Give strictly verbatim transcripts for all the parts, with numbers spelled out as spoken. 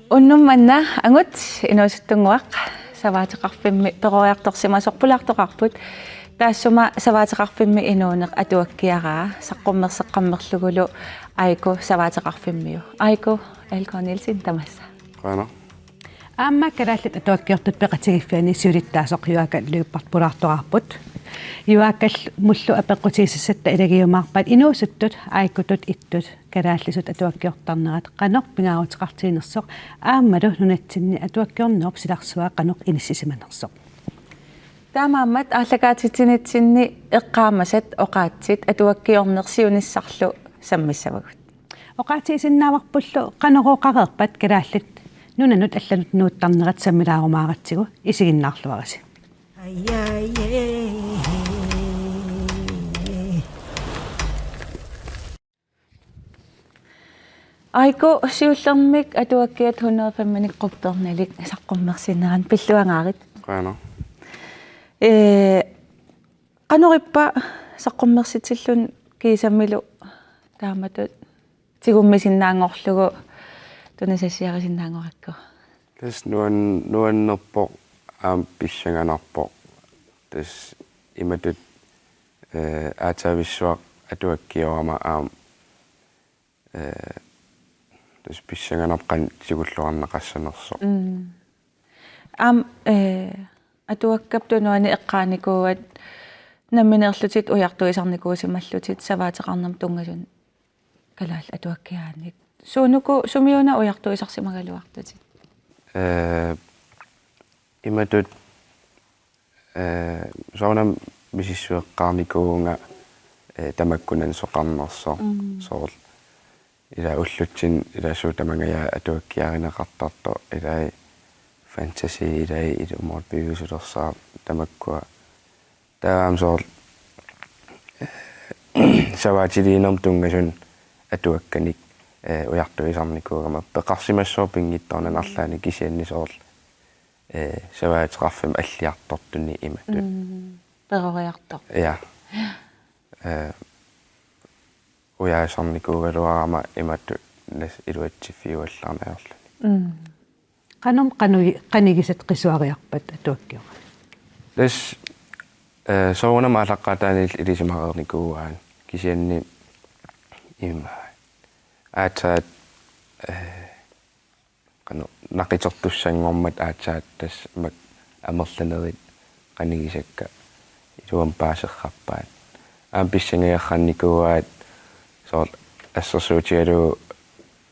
Unnuk manna angut inuusuttunnguaq savaateqarfimmi peroriartorsimasoq pulaartoqarput. Taassuma savaateqarfimmi inuuneq atuakkiaraa saqqummerseqqammerlugulu Aiko savaateqarfimmiu. Aiko L. K. Nielsen tamassa. Qujanaq. Aamma Kalaallit Atuakkiortut Peqatigiiffianni siulittaasoq Joakim Lyberth pulaartoqarput. Joakimullu apeqqutigisassat ilagiumaarpaat inuusuttut, Aikutut ittut, kalaallisut atuakkiortarnerat qanoq pingaaruteqartiginersoq aammalu nunatsinni atuakkiornerup silarsua qanoq inissisimanersoq. Taamaammat aallakaatitsinitsinni eqqaamasat oqaatsit atuakkiorneq siunissarlu sammissavagut. Oqaatigisinnaavarpullu qanoq oqareerpat Kalaallit Nunanut allanut nuuttarnerat sammilaarumaaratsigu isiginnaarluarisi. Aiko siullermik atuakkiat hundrede fem-inik quppernilik saqqummersinnerannik pilluangaarit. Qujanaq. Ee, qanorippa saqqummersitsilluni kiisamilu taamatut tigummisinnaanngorlugu tunisassiarisinnaanngorakku. Tassa nuan-, nuannerpoq aamma pissanganarpoq. Tassa imatut, ee, aatsaavissuaq atuakkiorama aamma, ee, tassa pissanganarpoq qanoq tigulluarneqassanersoq. Mm. Aamma, ee, Atuakkap Tunuani eqqaanikuuat nammineerlutit ujartuisarnikuusimallutit savaateqarnermut tunngasunut kalaallit atuakkiaanik. Suunuku sumiuna ujartuisarsimagaluartutit? Ee, imatut, ee, soorunami misissueqqaarnikuuvunga, ee, tamakku nanisoqarnersoq. Mm. Soorlu ila ullutsinni ila suut tamangajaat atuakkiarineqartartoq, ilai fantasi, ilai ilumoorpoq piviusulersaat tamakkua. Taava aamma soorlu, ee, savaatiliinermut tunngasunut atuakkanik, ee, ujartuisarnikuugama peqarsimassooq pinngitsoornani arlaanni kisianni soorlu, ee, savaateqarfimmut alliartortuni imatut. Mm, peroriartoq. Ja. Ee, ujaasarnikuugaluarama imatut nassa iluatsiffiuallaarneq ajorluni. Mm. Qanormi qanoq-, qanoq igisat qisuariarpat atuakkiorami? Tassa, ee, soorunami aallaqqaataaniilli ilisimareernikuuaat kisianni ima aatsaat, ee, qanoq naqitertussanngormat aatsaat tassa mak-, amerlanerit qanoq igisakka iluamik paaserrappaat. Aamma pissangagerrannikuuaat soorlu assersuutigalugu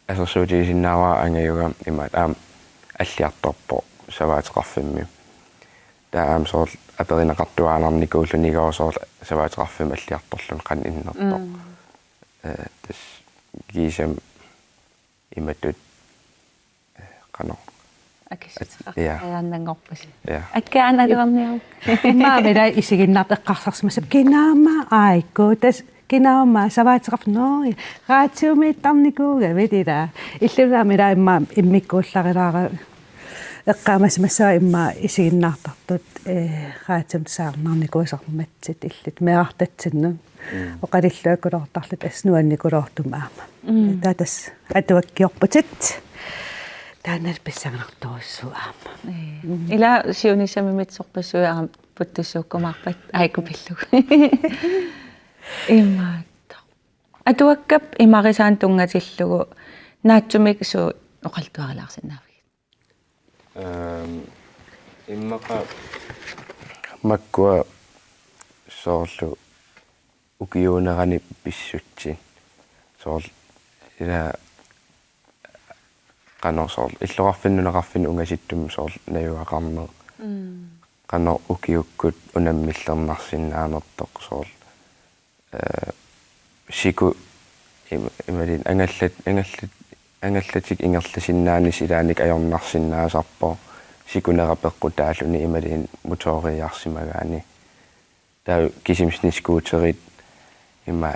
assersuutigisinnaavara angajugami imaattoq aamma alliartorpoq savaateqarfimmi. Taava aamma soorlu aperineqartuaannarnikuulluni igooq soorlu savaateqarfimmut alliartorluni qanoq innerpoq. Mm. Ee, tassa kiisami imatut, ee, qanoq. Akissuteqar-, ja. Ajaannanngorpasi. Ja. Akkaanaluarniaruk. Immaqa ila isiginnaartut eqqarsarsimassapput kinaama Aiko, tassa kinaama savaateqarfik, nå, ja. Raatiumiittarnikuugavit ila. Illunaami ila immaqa immikkuullarilaarama eqqaamasimassavat immaqa isiginnaartartut, ee, raatiumut saarnaarnikuusarmatsit illit meerartatsinnut. Mm. Oqalilluakkuluartarlutit assut nuannikuloortumik aamma. Mm. Taava tassa atuakkiorputit. Taanna pissanganartorujussuuvoq aamma. Ee. Mm. Ila siunissami mitsorpassuit aamma puttussuukkumaarpat Aiko pillugu. Imaattoq. Atuakkap imarisaanut tunngatillugu naatsumik suut oqaluttuarilaarsinnaavigit? Ehm, immaqa makkua soorlu ukiuunerani pissutsit. Soorlu ila qanoq soorlu illoqarfinni nunaqarfinni ungasittumik soorlu najugaqarneq. Mm. Qanoq ukiukkut unammillernarsinnaanersoq soorlu ee, siku im-, imaluunniit angallat-, angallat-, angallatik ingerlasinnaanissi ilaanni ajornarsinnaasarpoq sikunera peqqutaalluni imaluunniit motoriiarsimagaanni. Taava kisimik snescooterit ima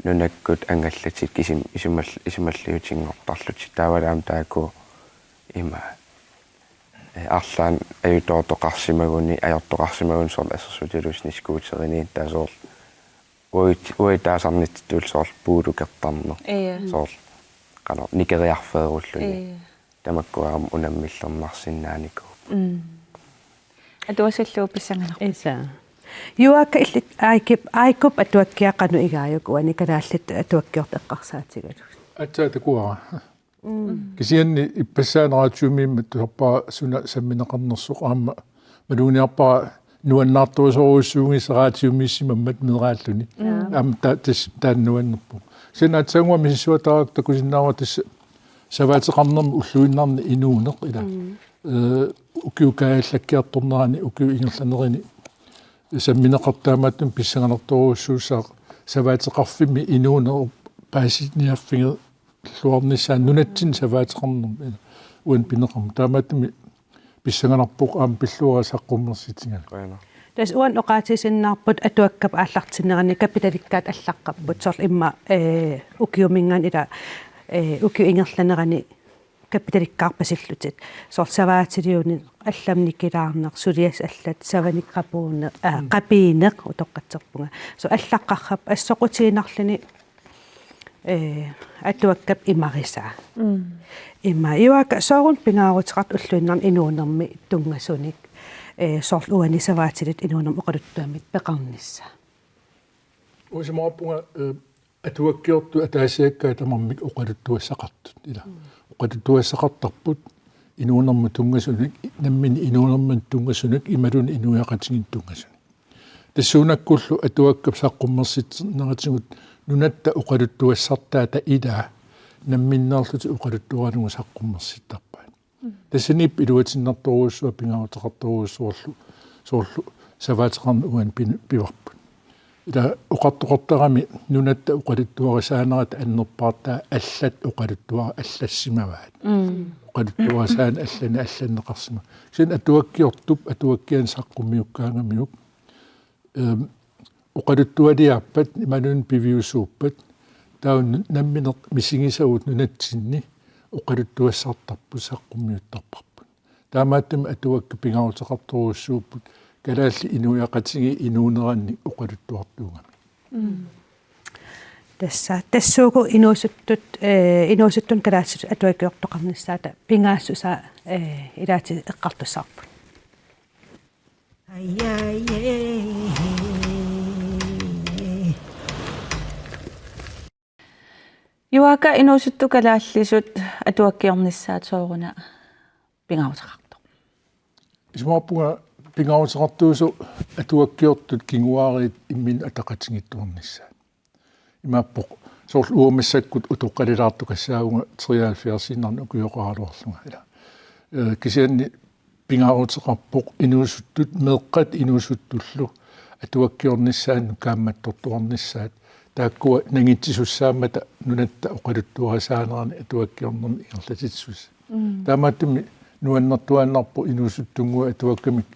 nunakkut angallatit kisim-, isumal-, isumalliutinngortarlutik. Taavalu aamma taakku ima, eh, arlaannik ajutoortoqarsimaguni, ajortoqarsimaguni soorlu assersuutigalugu snescooteriniittut, taava soorlu uagut-, uagut taasarnittutut soorlu puulukertarneq. Ia. Soorlu qanoq nikeriarfeerulluni. Ia. Tamakkua aamma unammillernarsinnaanikuupput. Mm. Atuasallugu pissanganarpoq. Isa. Juaaka, illit Aikup, Aikup atuakkiaq qanoq igaajuk, uani kalaallit atuakkiortut eqqarsaatigalugit? Aatsaat takuara. Mm. Kisianni ippassaq radiomiimmat tusarpara suna sammineqarnersoq, aamma maluginiarpara nuannaartorujussuuginnarpoq radiomiissimammat meeraalluni. Ja. Aamma ta-, tas-, taanna nuannerpoq. Kisianni aatsaannguaq misissuataaraq takusinnaavara tassa savaateqarnermut ulluinnarni inuuneq, ila. Mm. Eh, ukiut kaajallakkiartornerani, ukiut ingerlanerini sammineqartut, taamaattumik pissanganartorujussuussaaq savaateqarfimmi inuuneq paasiniaaffiger- -luarnissaa nunatsinni savaateqarnermi, uani pineqarmat. Taamaattumik pissanganarpoq aamma pilluarit saqqummersitigalugit. Qujanaq. Tassa uani oqaatigisinnaarput atuakkap aallartinnerani kapitalikkaat allaqqapput. Soorlu immaqa, eh, ukiuminngaanniit ila, eh, ukiup ingerlanerani kapitalikkaarpasillutik. Soorlu savaatiliuneq, allamut nikilaarneq, suliassat allat, savanik qapuuneq, aa, Mm. qapiineq utoqqatserpunga. Soorlu allaqqarput assoqutigiinnarluni, eh, atuakkap imarisaa. Mm. Ima, Juaaka, sooruna pingaaruteqartoq ulluinnarni inuunermi tunngasunik, eh, soorlu uani savaatilit inuunermi oqaluttuamik peqarnissaa? Uanga isumaqarpunga, eh, atuakkiortut ataasiakkaat tamarmik oqaluttuassaqartut, ila. Mm. Oqaluttuassaqartarput inuunermut tunngasunik, nammineq inuunermut tunngasunik, imaluunniit inuiaqatigiinnut tunngasunik. Tassuunakkullu atuakkap saqqummersitsinneratigut nunatta oqaluttuassartaata ilaa namminneerlutik oqaluttuaralugu saqqummersittarpaat. Mm. Tassaniippoq iluatinnartorujussuaq pingaaruteqartorujussuarlu soorlu savaateqarneq uani pin-, pivarput. Ila oqartoqartarami nunatta oqaluttuarisaanerata annerpaartaa allat oqaluttuarit allassimavaat. Mm. Oqaluttuarisaaneq allani allanneqarsimavoq. Kisianni atuakkiortup atuakkianik saqqummiukkaangamiuk, ehm, oqaluttualiaappat, imaluunniit piviusuuppat, taava nammineq misigisavut nunatsinni oqaluttuassartarput saqqummiuttarparput. Taamaattumik atuakkat pingaaruteqartorujussuupput kalaallit inuiaqatigiit inuunerannik oqaluttuartuugamik. Mm. Tassa, tassuugu inuusuttut, eh, inuusuttunut kalaallisut atuakkiortoqarnissaata pingaassusaa, eh, ilaatigut eqqartussaavarput. Juaaka, inuusuttut kalaallisut atuakkiornissaat sooruna pingaaruteqartoq? Isumaqarpunga pingaaruteqartuusoq atuakkiortut kinguaariit imminnut ataqatigiittuarnissaat. Imaappoq soorlu uanga massakkut utoqqalilaartoqassaanga treoghalvfjerdsiinnarnik ukioqaraluarlunga, ila. Eh, kisianni pingaaruteqarpoq inuusuttut, meeqqat inuusuttullu atuakkiornissaannut kaammattortuarnissaat, taakkua nangitsisussaammata nunatta oqaluttuarisaanerani atuakkiornermi ingerlatitsisussat. Mm. Taamaattumik nuannertuaannarpoq inuusuttunnguit atuakkamik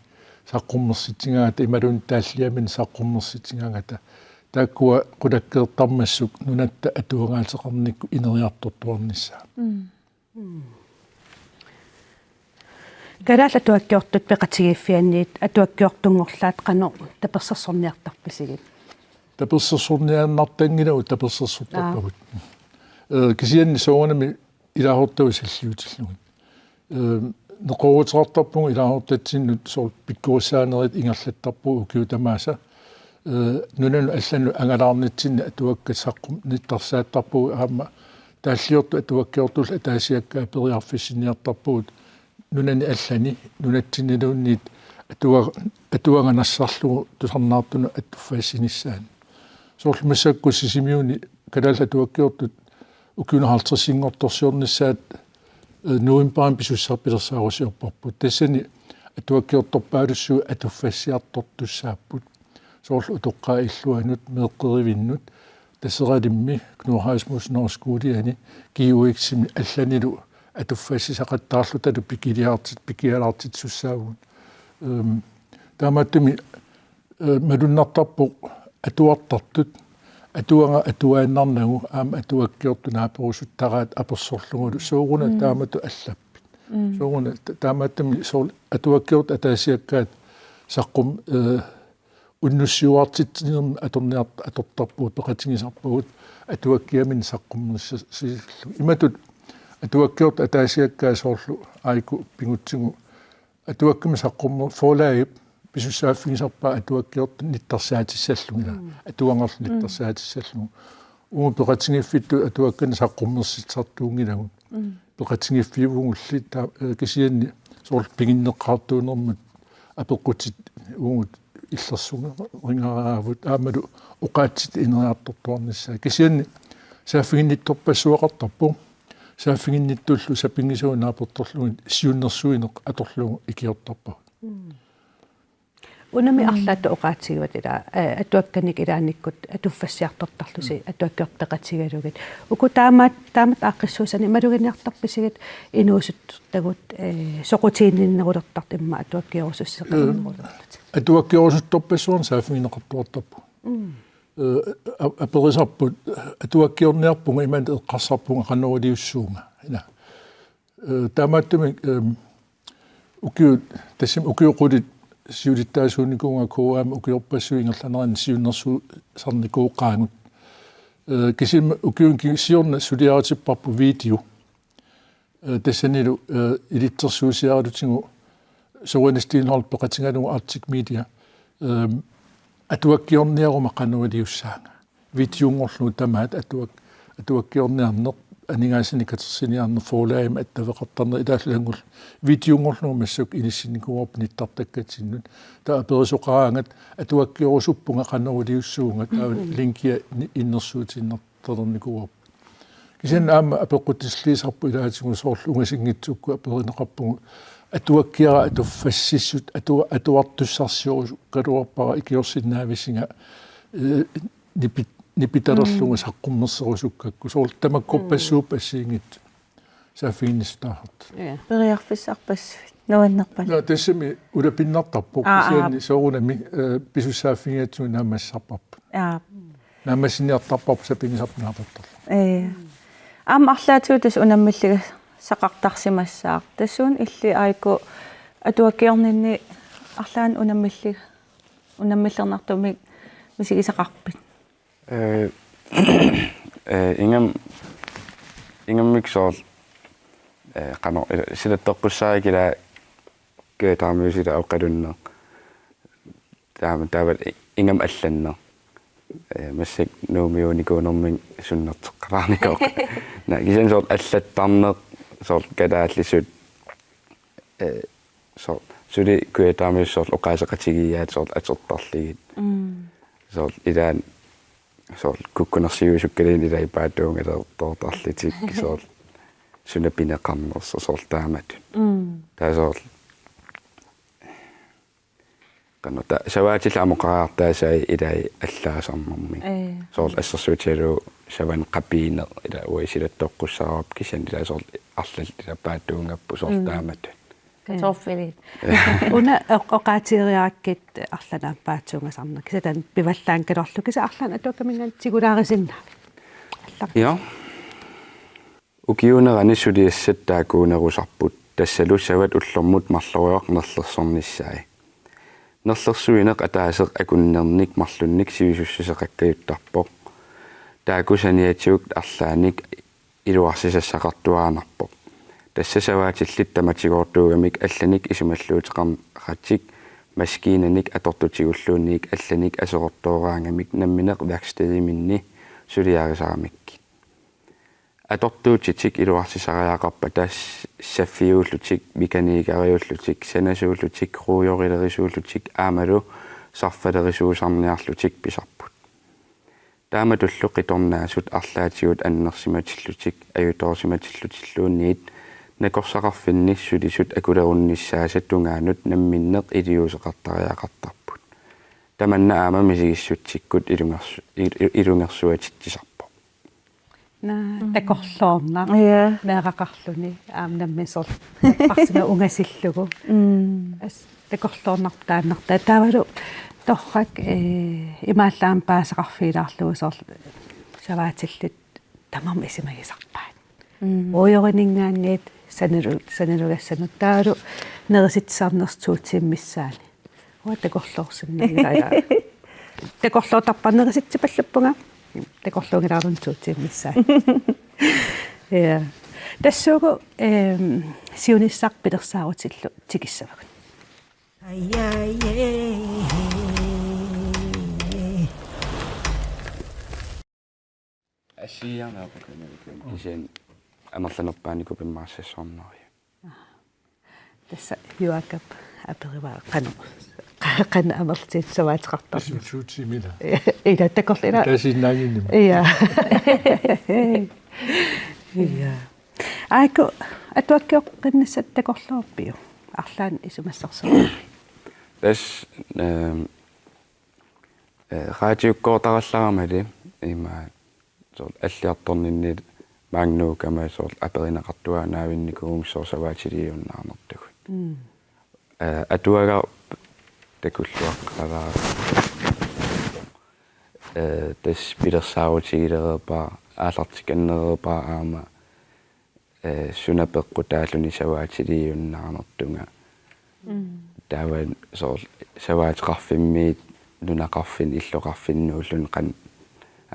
saqqummersitsigaangata imaluunniit taalliaminik saqqummersitsigaangata, taakkua qulakkeertarmassuk nunatta atuagaateqarnikkut ineriartortuarnissaat. Mm. Mm. Kalaallit atuakkiortut peqatigiiffianniit atuakkiortunngorlaat qanoq tapersersorniartarpisigit? Tapersersorniaannartanngilagut tapersersortarpagut. Aa. Eh, kisianni soorunami ilaasortagut salliutillugit. Eh, neqerooruteqartarpugut ilaasortatsinnut soorlu pikkorissaanerit ingerlattarpugut ukiut tamaasa. Eh, nunanut allanut angalaarnitsinni atuakkat saqqummiittarsaattarpugut aamma taalliortut atuakkiortullu ataasiakkaat periarfissiniartarpugut nunani allani, nunatsinniluunniit atua-, atuagaq nassarlugu tusarnaartunut attuffassinissaanut. Soorlu massakkut Sisimiuni kalaallit atuakkiortut ukiunut halvtredsinngortorsiornissaat, eh, novembarimi pisussaq pilersaarusiorparput. Tassani atuakkiortorpaalussuit atuffassiartortussaapput. Soorlu utoqqaat illuannut, meeqqerivinnut, Taseralimmi, Knud Rasmussen Højskoliani, G U X-imi allanilu atuffassisaqattaarlutalu pikiliartit-, pikialaartitsisussaavugut. Ehm, taamaattumik, eh, malunnartarpoq atuartartut atuagaq atuaannarnagu aamma atuakkiortut naaperusuttaraat apersorlugulu sooruna taamatut allappit. Sooruna ta-, taamaattumik soorlu atuakkiortut ataasiakkaat saqqum-, eh, unnussiuartitsinermi atorniart-, atortarpugut peqatigisarpagut atuakkiaminnut saqqummersisillugu. Imatut atuakkiortut ataasiakkaat soorlu Aiko Pingutsigu atuakkami saqqummer-, forlagip pisussaaffigisarpaa atuakkiortut nittarsaatissallugit, atuagarlu nittarsaatissallugit. Uagut peqatigiiffittut atuakkanik saqqummersitsisartuunngilagut. Peqatigiiffiuvugulli ta-, eh, kisianni soorlu piginneqqaartuunermut apeqqutit uagut illersugaringaavut aammalu oqaatsit ineriartortuarnissaat. Kisianni saaffiginnittorpassuaqartarpoq. Saaffiginnittullu sapinngisagut naapertorlugit siunnersuineq atorlugu ikiortarpagut. Unami arlaata oqaatigivat ila, eh, atuakkanik ilaannikkut atuffassiartortarlusi atuakkiortut peqatigalugit. Uku taama-, taamatut aaqqissuussanik maluginiartarpisigit inuusuttortagut, eh, soqutiginninnerulertartut immaqa atuakkiorusussaqarnerulerlutik. Atuakkiorusuttorpassuarnik saaffigineqartuartarpugut. Eh, a-, aperisarput atuakkiorniarpunga imannak eqqarsarpunga qanoq iliussuunga. Ila. Eh, taamaattumik, ehm, ukiut, tassami ukiut qulit siulittaasuunikuuvunga K A M ukiorpassuit ingerlaneranni siunnersuussarnikuuqaagut. Eh, kisianni ukiuni ki-, siorna suliaritipparput video. Eh, tassanilu, eh, ilitsersuusiaralutigu Soorunami Steenholdt peqatigalugu Arctic Media, ehm, atuakkiorniaruma qanoq iliussaanga. Videonngorlugu tamaat atuak-, atuakkiorniarneq, aningaasanik katersiniarneq, forlagimut attaveqartarneq ilaallugu videonngorlugu massakkut inissinnikuuarput nittartakkatsinnut. Taava aperisoqaraangat atuakkiorusuppunga qanoq iliussuunga, taava linkia ni-, innersuutiinnartalernikuuarput. Kisianni aamma apeqqutissallugu ilaatigut soorlu ungasinngitsukkut aperineqarpugut atuakkiara atuffassissut atua-, atuartussarsiorusukkaluarpara ikiorsinnaavisinga, eh, nipi-, nipitalerlugu saqqummerserusukkakku soorlu tamakkorpassuupput assigiinngitsut saaffiginnissutaasartut. Ja. Periarfissarpassuit nuannerpaluk. Naa, tassami ulapinnartarpoq. Aa, aa. Kisianni soorunami, eh, pisussaaffigigatsigu naammassisarparput. Aa. Naammassiniartarparput sapinngisarput naapertorlugu. Ee. Aamma arlaatigut tassa unammilligasaqartarsimassaaq. Tassuuna illit Aiko atuakkiorninni arlaannik unammilli-, unammillernartumik misigisaqarpit? Eh, eh, ingamm-, ingammik soorlu, eh, qanoq, eh, silattoqqussaarakku ila Kujataamiut ila oqalunneq. Taama, taava ingammik allanneq. Eh, massakkut Nuummiuunikuunermik sunnerteqqalaarnikuuvoq. Naa, kisianni soorlu allattarneq, soorlu kalaallisut, eh, soorlu suli Kujataamiut soorlu oqaaseqatigiiaat soorlu atortarlugit. Mm. Soorlu ilaanni soorlu kukkunersiuisukkaliinni ilai paatsuungalertoortarlutik soorlu suna pineqarnersoq soorlu taamatut. Mm. Taava soorlu qanoq taava savaatillit amoqariartaasai ilai allaasarnermik. Ee. Soorlu assersuutigalugu savanneq qapiineq ila uanga silattoqqussaavarput kisianni ila soorlu arlallit ila paatsuungapput soorlu taamatut. Kartoffelit. Una oq-, oqaatigeriarakkit arlaannik paatsuungasarneq. Kisianni taanna pivallaanngikkaluarlugu kisianni arlaannik atuakkaminngaanniit tigulaarisinnaavit? Allar. Ja. Ukiuunerani suliassat taakkuunerusarput, tassalu savat ullormut marloriarneq nerlersornissaat. Nerlersuineq ataaseq akunnernik marlunnik sivisussuseqakkajuttarpoq. Taakku saniatigut arlaannik iluarsisassaqartuaannarpoq. Tassa savaatillit tamatigoortuugamik allanik isumalluuteqarnertik, maskiinanik atortutigulluunniit allanik aserortooraangamik nammineq værkstediminni suliarisaramikkit. Atortuutitik iluarsisariaqarpata s-, saffiuullutik, mekanikeriuullutik, sanasuullutik, ruujorilerisuullutik aammalu sarfalerisuusarniarlutik pisarput. Taamatullu qitornaasut arlaatigut annersimatillutik ajutoorsimatillutilluunniit nakorsaqarfinni sulisut akulerunnissaasa tungaanut namminneq iliuuseqartariaqartarput. Tamanna aamma misigissutsikkut ilungersu-, il-, il-, ilungersuatitsisarpoq. Naa, mm, takorloornaq. Ja. Meeraqarluni, aamma nammineq soorlu napparsimavoq ungasillugu. Mm. As-, takorloornartaannartaa. Taavalu Torrak, eh, imaallaat paasisaqarfigilaarlugu soorlu savaatillit tamarmik isumagisarpaat. Mm. Uajorininngaanniit sanalu-, sanalugassanut taavalu nerisitsisarnersut to tiimit missaanni. Uanga takorloorsinnaanngilanga. Takorloortarpara, nerisitsipallappunga. Takorluunngilaarlunga to tiimit missaanni. Ja. Tassuugu, ehm, siunissaq pilersaarutillu tikissavagut. Assigiiaarneq apeqqut kisianni amerlanerpaanikuuvoq pimaassassuarneri. Tassa Juakap aperivaa qanoq, qanoq amerlatigisat savaateqartarnersut. Tassa to tiimit ila. Ila takorloorlunga. Taasiinnaanngimmat. Ja. Ja. Aajuku atuakkioqqinnissat takorloorpiuk? Arlaannik isumassarsiorluni. Tassa, ehm, eh, raatiukkoortarallaramali ima soorlu alliartorninni maanngaanniit soorlu aperineqartuaannaavinnikuugama soorlu savaatiliunnaarnertugut. Mm. Eh, atuagarput takulluaqqalaarpoq. Eh, tassa pilersaarutigilereerpara, aallartikkannereerpara aamma, eh, suna peqqutaalluni savaatiliunnaarnertunga. Mm. Taava soorlu savaateqarfimmiit nunaqarfinni illoqarfinnuulluni qanoq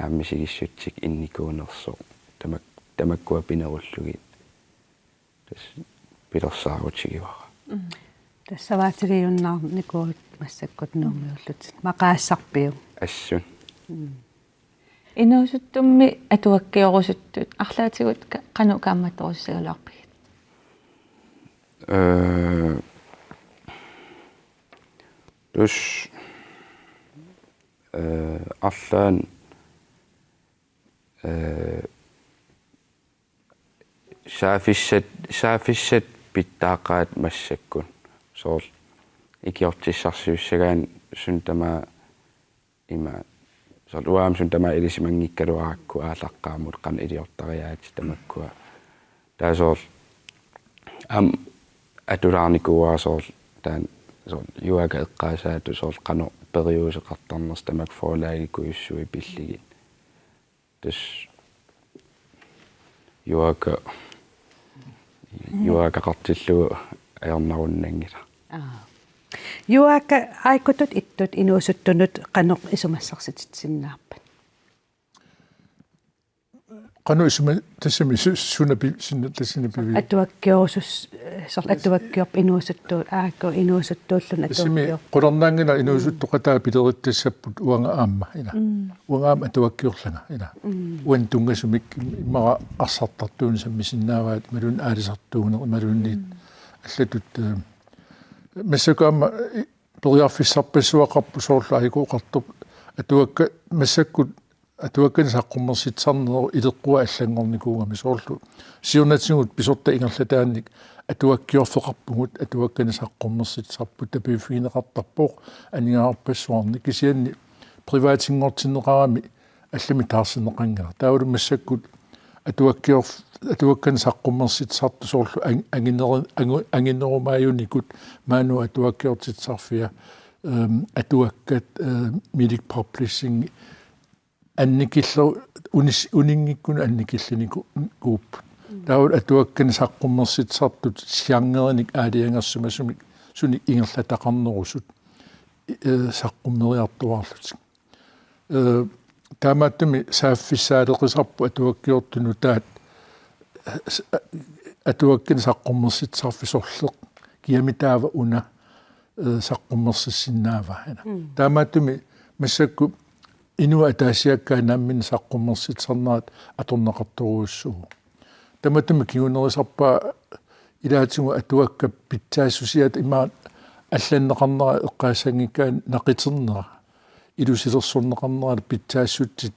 aamma misigissutsit innikuunersoq tamak-, tamakkua pinerullugit. Tassa pilersaarutigivara. Mm. Tassa savaatiliunnaarnikuuvutit massakkut Nuummiullutit. Maqaassarpiuk? Assut. Mm. Inuusuttummi atuakkiorusuttut arlaatigut ka-, qanoq kaammattorusussagaluarpigit? Eh, tassa, eh, arlaannik, eh, saaffissat, saaffissat pitsaaqqaat massakkut. Soorlu ikiortissarsiussagaanni suut tamaasa ima, soorlu uanga aamma suut tamaasa ilisimanngikkaluarakku aallaqqaammut qanoq iliortariaatsit tamakkua. Taava soorlu aamma atulaarnikuuara soorlu taanna soorlu Juakap eqqaasaatut soorlu qanoq periuseqartarnersoq tamakku forlagikujussuit pillugit. Tassa Juaka, Juakaqartillugu ajornarunanngilaq. Aa. Juaka, aajuku ittut inuusuttunut qanoq isumassarsitsisinnaappit? Qanoq isuma-, tassami su-, suna pi-, sinna tassani pivi-. Atuakkiorusus-, soorlu atuakkiorput inuusuttuut, aajuku inuusuttuulluni tassami atuakkiorput. Qularnaanngilaq inuusuttoqataat pilerittassapput uanga aamma, ila. Mm. Uanga aamma atuakkiorlanga, ila. Mm. Uannut tunngasumik immaqa arsartartuunik sammisinnaavaat, imaluunniit aalisartuuneq, imaluunniit Mm. allatut, eh, massakkut aamma, eh, periarfissarpassuaqarpoq soorlu aajuku oqartoq atuakka-, massakkut atuakkanik saqqummersitsisarneq ileqqua allanngornikuugami soorlu. Siornatigut pisortat ingerlataannik atuakkiorfeqarpugut, atuakkanik saqqummersitsisarput, tapiiffigineqartarpoq aningaasarpassuarnik, kisianni privatinngortinneqarami allamik taarserneqanngilaq. Taavalu massakkut atuakkiorf-, atuakkanik saqqummersitsisartut soorlu ang-, angineri-, angu-, anginerumaajunikut maani atuakkiortitsisarfia, ehm, atuakkat, ehm, Milik Publishing, annikillu-, unis-, uninngikkunut annikillinikuupput. Mm. Taava atuakkanik saqqummersitsisartut sianngerinik aalajangersimasumik sunik ingerlataqarnerusut, eh, saqqummeriartuaarlutik. Eh, taamaattumik saaffissaaleqisarput atuakkiortut nutaat, eh, s-, atuakkanik saqqummersitsisarfik sorleq, kiami taava una, eh, saqqummersissinnaavaa. Mm. Taamaattumik massakkut inuit ataasiakkaat namminneq saqqummersitsisarnerat atorneqartorujussuuvoq. Tamatuma kingunerisarpaa ilaatigut atuakkat pitsaassusiat ima allanneqarnera eqqaassanngikkaanni naqiternera. Ilusilersorneqarnera pitsaassutsip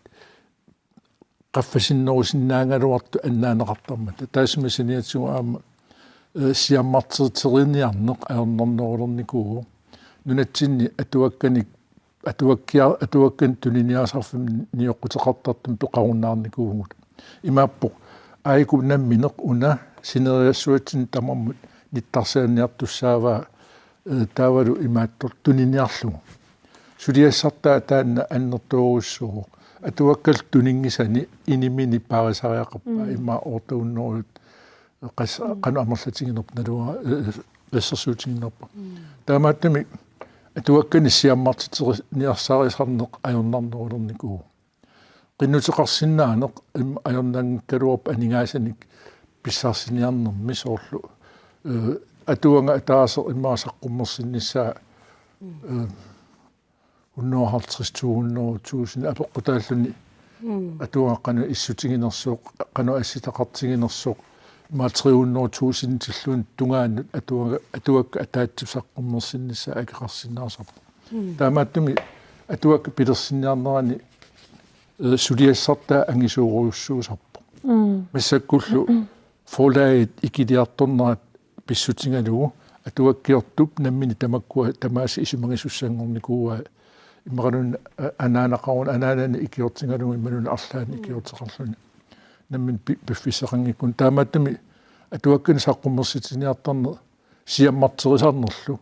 qaffasinnerusinnaagaluartut annaaneqartarmata. Taassuma saniatigut aamma, eh, siammarterteriniarneq ajornarnerulernikuuvoq. Nunatsinni atuakkanik, atuakkia-, atuakkanik tuniniaasarfimmi nioqquteqartartumik peqarunnaarnikuuvugut. Imaappoq aajuku nammineq una sinerissatsinni tamarmut nittarsaanniartussaavaa, eh, taavalu imaattoq tuniniarlugu. suliassartaa taanna annertoorujussuuvoq. Atuakkallu tuninngisani inimini paarisariaqarpaa, mm, immaqa otte hundrede qas-, mm, qanoq amerlatiginerpa naluara, eh, assersuutiginerpa. Mm. Taamaattumik atuakkani siammartitsiniarsarisarneq ajornarnerulernikuuvoq. Qinnuteqarsinnaaneq im-, ajornanngikkaluarpoq aningaasanik pissarsiniarnermi soorlu, eh, atuagaq ataaseq immaqa saqqummersinnissaa, eh, hundrede og halvtreds, to hundrede tusind apeqqutaalluni, mm, atuagaq qanoq issutiginersoq, qanoq assitaqartiginersoq, immaqa tre hundrede tusindilluunniit tungaanut atuagaq, atuakkat ataatsip saqqummersinnissaa akeqarsinnaasarpoq. Mm. Taamaattumik atuakkat pilersinniarnerani, eh, suliassartaa angisoorujussuusarpoq. Mm. Massakkullu forlagit ikiliartornerat pissutigalugu atuakkiortup nammineq tamakkua tamaasa isumagisussanngornikuuaa, imaluunniit a-, anaanaqaruni, anaanani ikiortigalugu imaluunniit arlaanni, mm, ikiorteqarluni nammineq pi-, piffissaqanngikkunik. Taamaattumik atuakkani saqqummersitsiniartarneq siammarterisarnerlu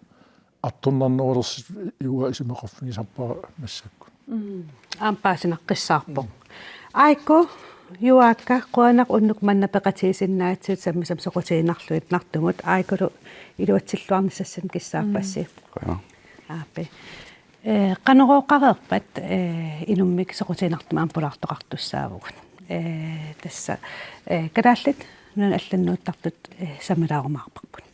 artornarnerulersitut uanga isumaqarfigisarpara massakkut. Mm. Aamma paasinaqqissaarpoq. Aiko, Juaakka, qujanaq unnuk manna peqatigisinnaagakkit sammisami soqutiginarluinnartugut. Aikulu iluatsilluarnissassinnik kissaappassi. Mm. Qujanaq. Aappi. Eh, Qanorooqareerpat, eh, inummik soqutiginartumik aamma pulaartoqartussaavugut. Eh, tassa, eh, Kalaallit Nunaanni allannuuttartut, eh, samilaarumaarparput.